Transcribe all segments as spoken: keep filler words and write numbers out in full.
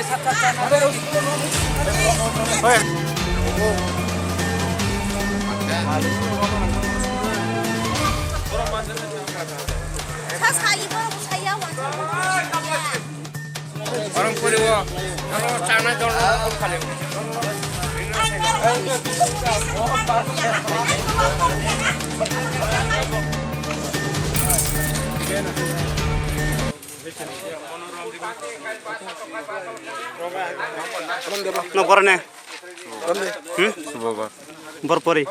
Orang puri wo, ano chana jol no khali. No, borok ne? Hmm? Subhankar. Bor pori.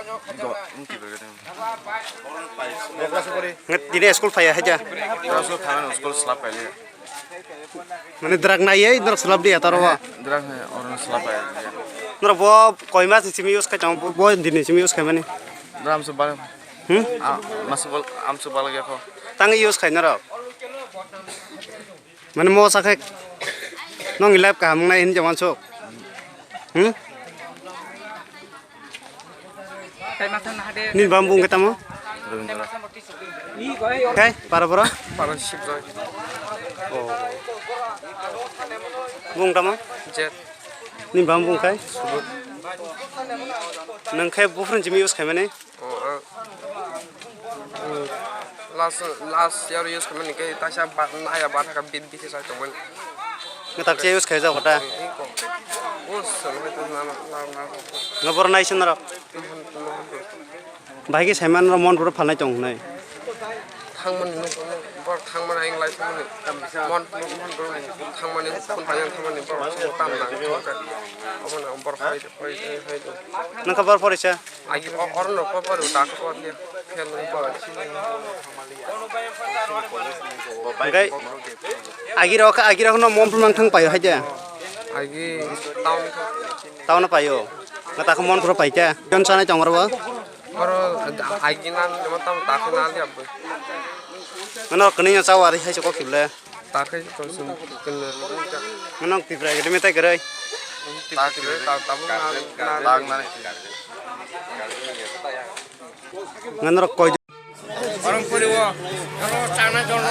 Ngat tini school phaiya haja. School thana school slap paile. Mane drug naiye, drug slap diya taro ba. Drug hai, orang slap paile. Nora bo koi mas ni simi use khai tong, bo din ni simi use khai mani. Dram se bal. Hmm? Ah, mas bal, am se bal ge ko. Tang use khai nora. Mane mo sakhe nong life kaham nai hin jaman sok. Hmm? Nini bam bung ketamo? Kai, para bora? Para sip joy. Oh. Bung tamo? Jet. Nini bam bung kai? Subut. Nang kai bufrun jimi use khai mane? Oh, ah. Hmm. Last, last year use khaimani khe taisa ba-, naya ba thaka bit bit sai tongmani. Nang tak che use khai jao kota? Hmm, iko. Oh, sir, wait, na, na, na, na. Nang bor nai sin rok. Mohon, mohon. Bai khe saiman rok mon bro phalnai tong nai. Thangmani nung, bor thangmani ang lai thangmani. Mon, mon, mon bro thangmani, phone pai thangmani, bor tam nang. Obo na bor phai, phai, phai, phai. Nang kha bor phori sa? Agi o-, oro no por por uta ko por dia. Fel no por. Hingke agi rok, agi rok no mon phuru nang thang paio hai de? Agi town. Town paio. Nga ta mon phuru pai khe. Jon sanai tong oro bo? Oro agi nan mo tam ta ko na dia bo. Nga no kani nya chawari hai se ko khible. Takhai to sum kunno. Manok Tipra Academy tai kwrwi. Takhai ta tabuk na na. Nganrok koi. Orang puri wo. Kalau chana jol.